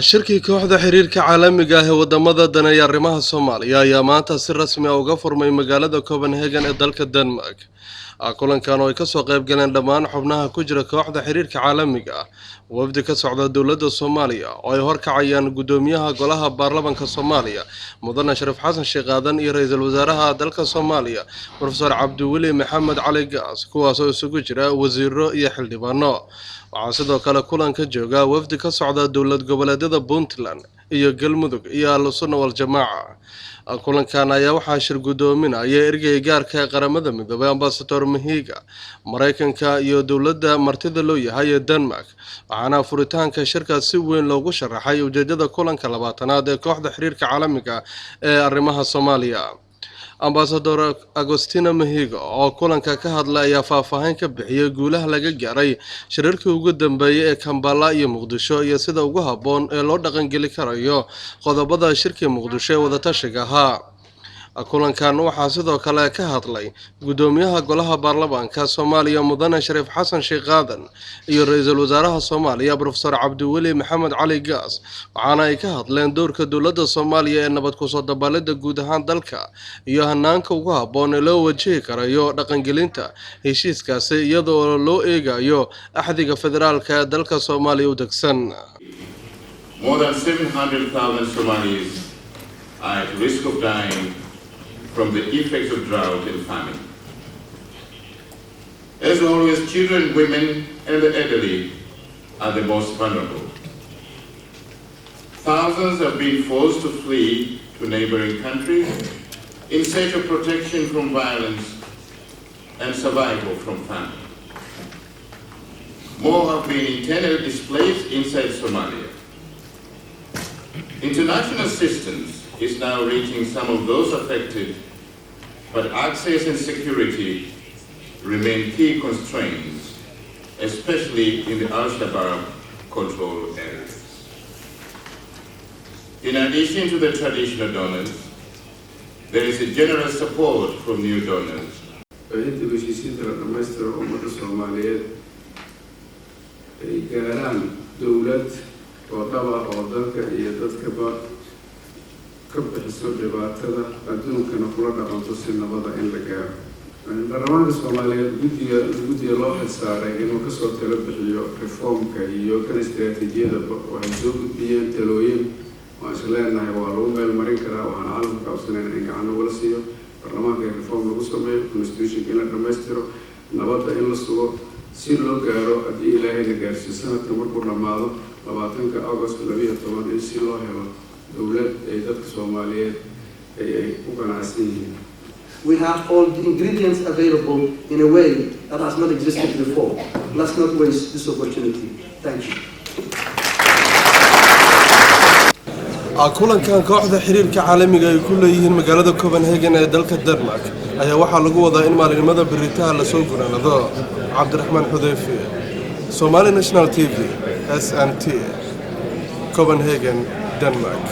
Shirkii kooxda xiriirka caalamiga ah ee wadamada daneeya arrimaha Soomaaliya ayaa maanta si rasmi ah uga furmay magaalada Copenhagen ee dalka Denmark. Kulankan oo ay kasoo qayb galeen dhammaan xubnaha ku jira kooxda xiriirka caalamiga ah, wafdi ka socda dowladda Soomaaliya oo ay horkacayaan guddoomiyaha golaha baarlamaanka Soomaaliya, Mudane Shariif Xasan Sheekh Aadan, iyo ra-iisul wasaaraha dalka Soomaaliya, Profesor Cabdiweli Maxamed Cali Gaas, kuwaasoo isugu jira wasiiro iyo xildhibaano. Waxaa sidoo kale kulanka jooga wafdi ka socda dowlad goboleedyada Puntland iyo Galmudug iyo Ahlusunna Waljamaaca. Kulankan ayaa waxaa shir guddoominaya ergey gaarka ee Qaramada Midoobay, Ambasador Mahiga, Mareykanka iyo dowladda martida loo yahay ee Denmark. Waxaana furitaanka shirkaas si weyn loogu sharaxay ujeedada kulanka 20aad ee kooxda xiriirka caalamiga ee arrimaha Soomaaliya. Ambasador Agostina Mahiga oo kulanka ka hadlay ayaa faahfaahin ka bixiyey guulaha laga gaaray shirarkii ugu dambeeyey ee Kambala iyo Muqdisho, iyo sida ugu habboon ee loo dhaqangeli karayo qodobada shirkii Muqdisho ee wadatashiga ahaa. Kulankan waxaa sidoo kale ka hadlay guddoomiyaha golaha baarlamaanka Soomaaliya, Mudane Shariif Xasan Sheekh Aadan, iyo ra-iisul wasaaraha Soomaaliya, Profesor Cabdiweli Maxamed Cali Gaas. Waxaana ay ka hadleen doorka dowladda Soomaaliya ee nabad kusoo dabaalida guud ahaan dalka iyo hanaanka ugu habboon ee loo wajihi karayo dhaqangelinta heshiiskaasi, iyadoo loo eegayo axdiga federaalka ee dalka Soomaaliya u degsan. More than 700,000 Somalis are at risk of dying from the effects of drought and famine. As always, children, women, and the elderly are the most vulnerable. Thousands have been forced to flee to neighboring countries in search of protection from violence and survival from famine. More have been internally displaced inside Somalia. International assistance is now reaching some of those affected, but access and security remain key constraints, especially in the Al-Shabaab controlled areas. In addition to the traditional donors, there is a generous support from new donors. Inta heshiisiinta la dhammaystiro, ummadda Soomaaliyeed ay gaaraan dowlad oo dhaba oo dalka iyo dadkaba ka bixiso dhibaatada, adduunkana kula dhaqanto si nabada in la gaaro. Baarlamaanka Soomaaliyeed guddiga loo xilsaaray inuu kasoo talo bixiyo reformka iyo kan istaraatiijiyada waxay soo gudbiyeen talooyin waan is leenahay waa lagu meel marin karaa. Waxaan caalamka qabsanayna in gacan lagula siiyo baarlamaanka in reform lagu sameeyo constitutionka, in la dhammaystiro, nabadda in la sugo, si loo gaaro, haddii Ilaahay la gaarsiiyo, sanadka markuu dhammaado 20-ka August 12, in si loo helo dowlad ay dadka Soomaaliyeed ay ku qanacsan yihiin. We have all the ingredients available in a way that has not existed before. Let's not waste this opportunity. Thank you. Kulankan kooxda xiriirka caalamiga ay ku leeyihiin magaalada Copenhagen ee dalka Denmark ayaa waxaa lagu wadaa in maalinimada beritaha lasoo gunaanado. Cabdiraxmaan Xudeyfi, Somali National TV, SNT, Copenhagen, Denmark.